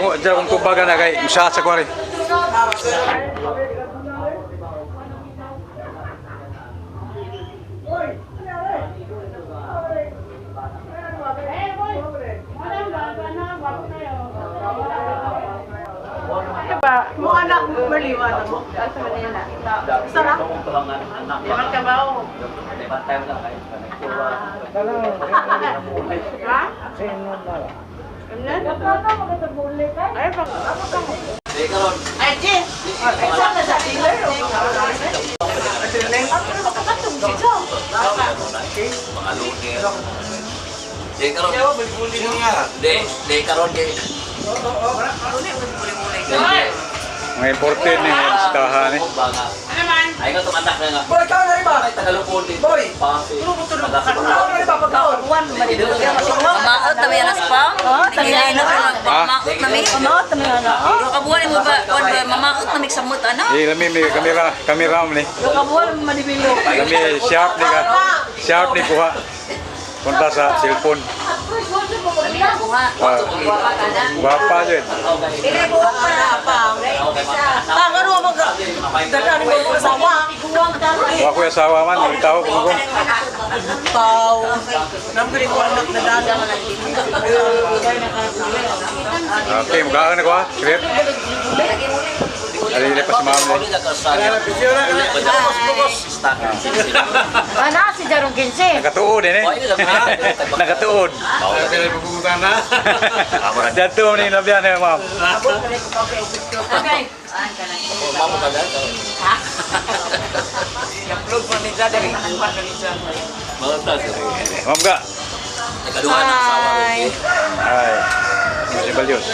Diyan akong tubagan na kay usa sa kuwari. Diba? Mo anak, maliwan mo. Sa Manila. Sarap. Yaman ka ba? Ha? Ay, pag Ay, Jin! Ay, saan na sa dealer? Mga luner. Di karon. Di, di karon di. Mga important ni mga bisitahan eh. Ano man? Ay nga tumandak na nga. Boy, ikaw na rin ba? Ay Tagalog po din. Boy! Pasi. Ikaw na rin ba? Pagkaon? Mamaot na may anas pa. Tingilin na mamaot na may. Mamaot na may ano. Pero kabuhan mo ba, kuan ba, mamaot na may samot ano? Eh, lami may kamera, kamera mo ni. Yung kabuhan madibilo. Lami sharp ni ka. Sharp ni kuha. Punta sa cellphone. Kami na kuha. Ah, Guwapa ka na. Gwapa jud. Tanga mo mag... Dala ni mo asawa. Wa ko asawa man, tao ko ko. Tao. Namgani ko anak na dala. Okay, mukhaan na ko ha. Clear. Ali pa si ma'am ni. Ana si Jarong 15. Nakatuod eh. Nakatuod. Dato ni labian eh, ma'am. Okay. Saan ka na? Upload mo ni Jada. Ma'am ka. Nagaduha na asawa ko. Ay. Si Balyos.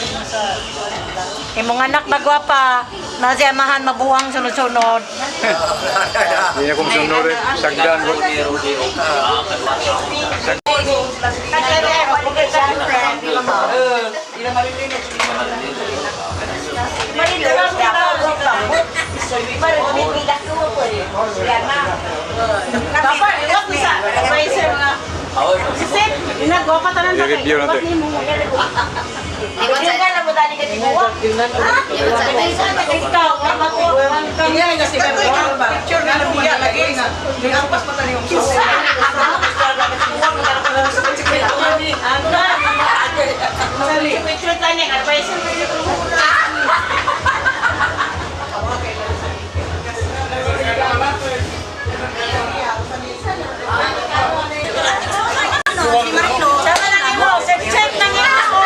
Imong anak magwapa. Na siya amahan mabuang sunod-sunod. Hindi na ko musunod eh. Sagdan ko. Dapat, iwas ni sa advisor nga. Sisip, inagwapa tanan sa I-review natin. Iwan sa Iwan sa Ikaw, ang Kanya nga si Picture na lumiya lagi. Ampas pa tayo yung Picture tayo ng advisor. Sama na nimo, check na nimo.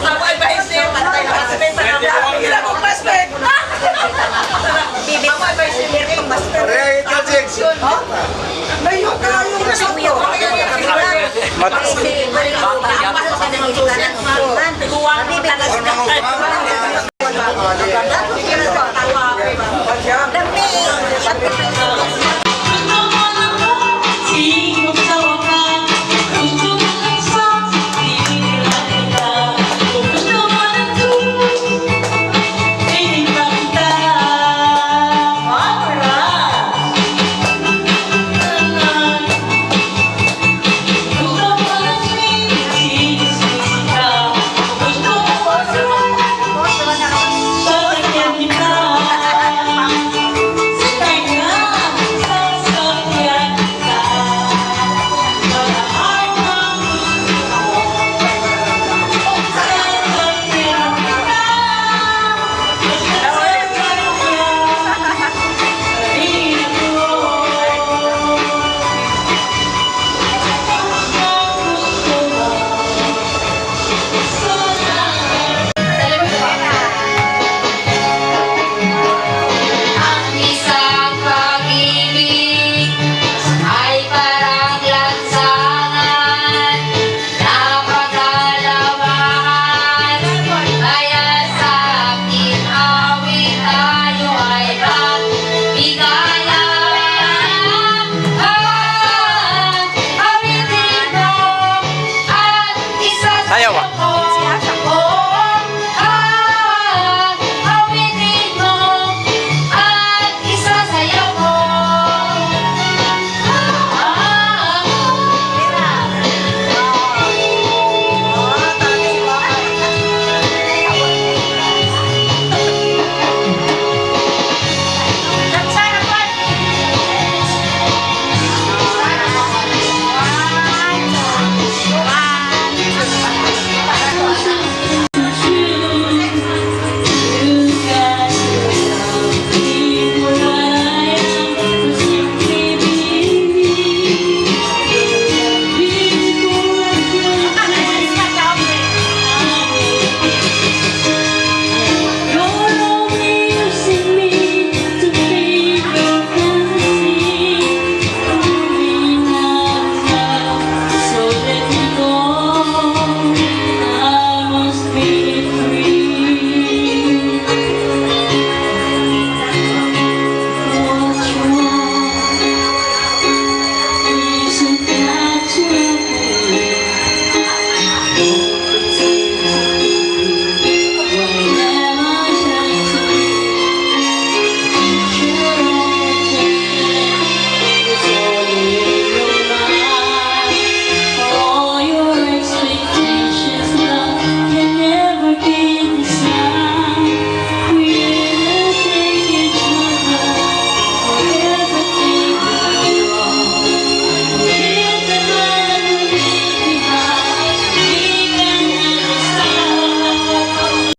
Ako advisor, pantay na husband pa na. Ila kong husband. Ako advisor, meron pang husband. Layo kayo na sa Mat